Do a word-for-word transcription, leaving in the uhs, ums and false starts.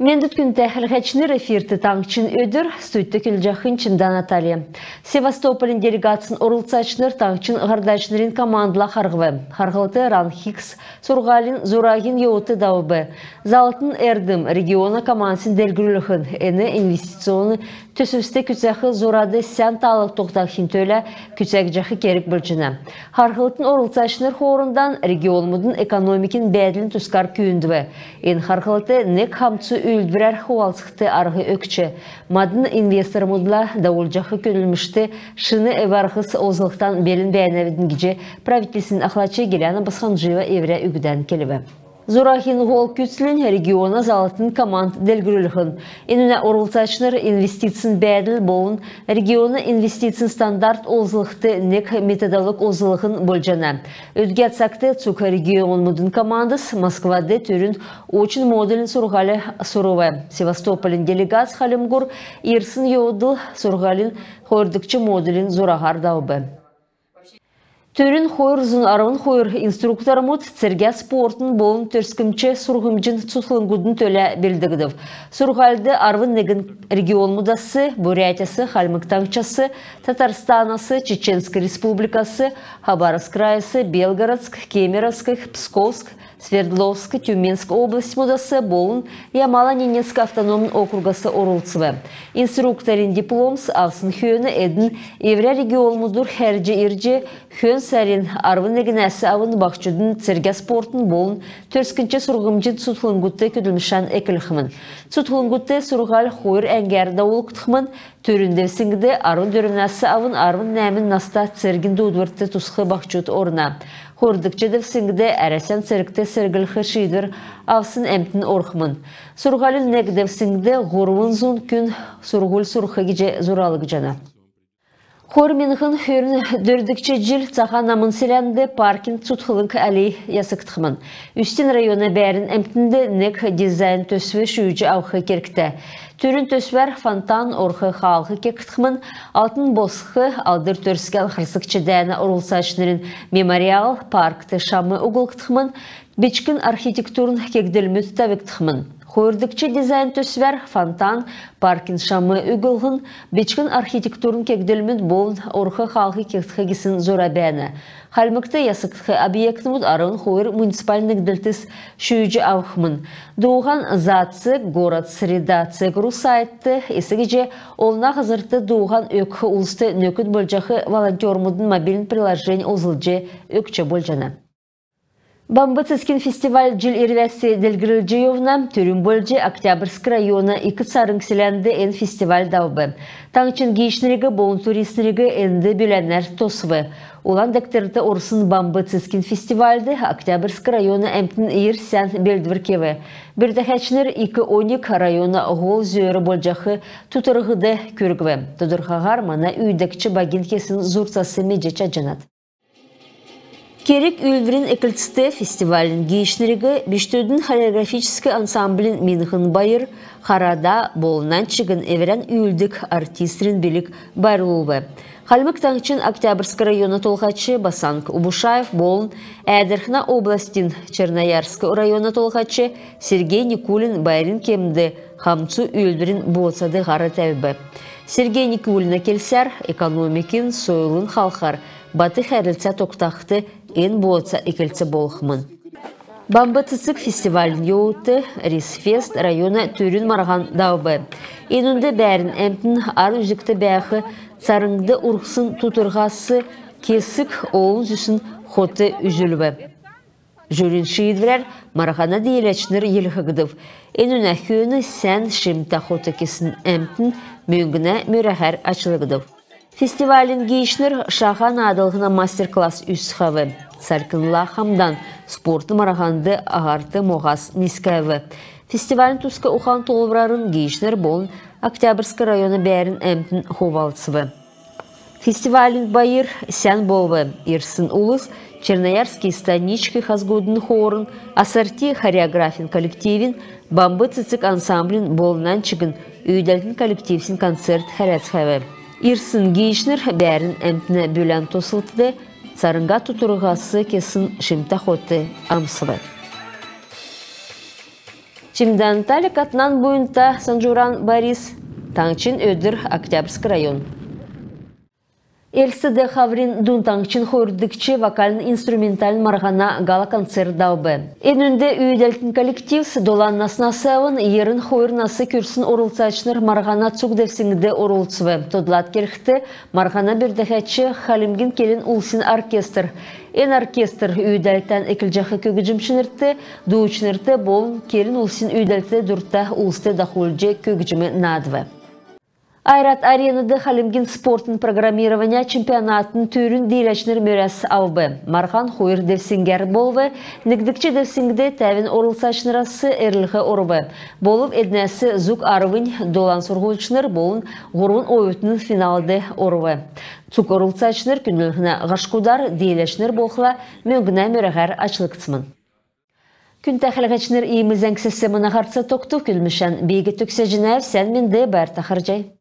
Мендвт, күндтә хәләһәчнр! Эфирт «Таңһчин өдр», студьд көдлҗәхнь Чимдә Наталья. Севастополин делегацин орлцачнр таңһчин һардачнрин командла харһв. Харһлт «Ран Хикс» сурһулин зураһин йовудт давв. Залтн эрдм — региона командсин делгрүллһн. Эн инвестиционн төсвст күцәх зурад сән таал тогтахин төлә күцәгдҗәх керг болҗана. Харһлтын орлцачнр хоорндан регионмудын экономикин бәәдлин тускар күүндв. Эн харһлт нег хамцу үүлдврәр хувалцхд арһ өгч, мадн инвестормудла давулҗах көдлмшт шин эв-арһс олзлхдан белн бәәнәвидн гиҗ правительствин ахлач Гиляна Босхомджиева эврә үгдән келв. Зураһин һол күцлнь — региона залтн команд делгрүллһн. Энүнә орлцачнр инвестицин бәәдл болн региона инвестицин стандарт олзлхд нег методолог олзллһн болҗана. Өдгә цагт цуг регионмудын командс Москвад түрүн очн модулин сурһуль сурв. Севастополин делегац Хальмгур ирсн йовдл сурһулин хойрдгч модулин зураһар давв. Түрүн хойр зун арвн хойр инструктормуд цергә спортын болн төрскнч сурһмҗин цутхлңгудын төлә белдгдв. Сурһульд арвн негн регионмудас: Бурятияс, Хальмг Таңһчас, Татарстанас, Чеченск Республикас, Хабаровск крайас, Белгородск, Кемеровск, Псковск, Свердловск, Тюменск областьмудас болн Ямало-Ненецк автономн округас орлцв. Инструкторин дипломс авсн хөөн эдн эврә регионмудур хәрҗ ирҗ, хөн сарин арвн негнәс авн баһчудын цергә спортын болн төрскнч сурһмҗин цутхлңгудт көдлмшән эклхмн. Цутхлңгудт сурһуль хойр әңгәр давулгдхмн. Түрүн девсңгд арвн дөрвнәс авн арвн нәәмн наста цергин дуудврт тусх баһчуд орна. Хойрдгч девсңгд Әрәсән цергт церглх шиидвр авсн әмтн орхмн. Сурһулин нег девсңгд һурвн зун күн сурһуль сурх гиҗ зуралгдҗана. Хойр миңһн хөрн дөрвдгч җил Цаһан Амн селәнд паркин цутхлң аллей ясгдхмн. Үстин района бәәрн әмтнд нег дизайн төсв шүүҗ авх кергтә. Түрүн төсвәр фонтан, орх хаалһ кегдхмн. Алтн Босх — Алдр Төрскән харсгч дәәнә орлцачнрин мемориал паркт шам углгдхмн. Бичкн архитектурн кегдлмүд тәвгдхмн. Хойрдгч дизайн төсвәр фонтан, паркин шам угллһн, бичкн архитектурн кегдлмүд болн орх хаалһ кегдх гисн зура бәәнә. Хальмгт ясгдх объектмуд арвн хойр муниципальн негдлтс шүүҗ авхмн. Дууһан заац «Город среда» цег ру сайтд, эс гиҗ олна һазрт дууһан өгх улст нөкд болҗах волонтермудын мобильн приложень олзлҗ өгч болҗана. Бамб цецгин фестиваль җил ирвәс делгрҗ йовна. Түрүн болҗ Октябрьск района Ик Царң селәнд эн фестиваль давв. Таңһчин гиичнриг болн туристнриг энд бүләнәр тосв. Улан дегтрт орсн Бамб цецгин фестивальд Октябрьск района әмтн йир сән белдвр кев. Бүрдәһәчнр ик оньг района һол зөөр болҗах тутрһд күргв. Тодрхаһар мана үүдәгч багин кесн зургас медҗ чадҗанат. Керг-үүлдврин эклцд фестивалин гиичнриг бичкдүдин хореографическ ансамблин «Миңһн байр», «Харада» болн нань чигн эврән үүлддг артистнрин билг байрлулв. Хальмг Таңһчин Октябрьск района толһач Басанг Убушаев болн Әәдрхнә областин Черноярск района толһач Сергей Никулин байрин кемд хамцу үүлдврин бооцад һар тәвв. Сергей Никулина келсәр, экономикин, сойлын халхар бат хәрлцә тогтахд эн бооца эклц болхмн. Бамб цецг фестивалин йовудт «Рисфест» района түрүн марһан давв. Энүнд бәәрн әмтн ар үзгт бәәх царңд урһсн тутрһас кесг олн зүсн хот үзүлв. Жюрин шиидврәр марһана дииләчнр йилһгдв. Энүнә хөөн сән шимтә хот кесн әмтн мөңгнә мөрәһәр ачлгдв. Фестивалин гиичнр шаһа наадлһна мастер-класс үзхәв. Салькнла хамдан спортын марһанд аһарт моһас нисгәв. Фестивалин туск ухан-тоолврарн гиичнр болн Октябрьск района бәәрн әмтн хувалцв. Фестивалин байр сән болв. Ирсн улс «Черноярские странички» хазгудын хорын, «Ассорти» хореографин коллективин, «Бамб цецг» ансамблин болн нань чигн үүдәлтин коллективсин концерт хәләцхәв. Ирсн гиичнр бәәрн әмтнә бүлән тослтд царңга тутрһас кесн шимтә хот амсв. Чимдән Талик, Атнан Буйнта, Санҗуран Борис. Таңһчин өдр, Октябрьск район. Элстд хаврин дундтаңһчин хойрдгч вокальн-инструментальн марһана гала-концерт давв. Энүнд үүдәлтин коллективс долан наснас авн йирн хойр нас күрсн орлцачнр марһана цуг девсңд орлцв. Тодлад келхд, марһана бүрдәгч хальмгин келн улсин оркестр. Эн оркестр үүдәлтән эклҗәх көгҗмчнрт, дуучнрт болн келн улсин үүдәлтд дурта улст дахулҗ көгҗм наадв. «Ойрат Аренад» Хальмгин спортын программирования чемпионатын түрүн дииләчнр мөрәс авв. Марһан хойр девсңгәр болв. Негдгч девсңд тәвн орлцачнрас эрлһ орв. Болв эднәс зуг арвн долан сурһульчнр болн һурвн оютн финалд орв. Цуг орлцачнр күндллһнә һашкудар, дииләчнр болхла мөңгнә мөрәһәр ачлгдсмн. Күндтә хәләгчнр, иим зәңгсәс мана һарц тогтв. Көдлмшән би төгсәҗәнәв. Сән менд, байрта харһий.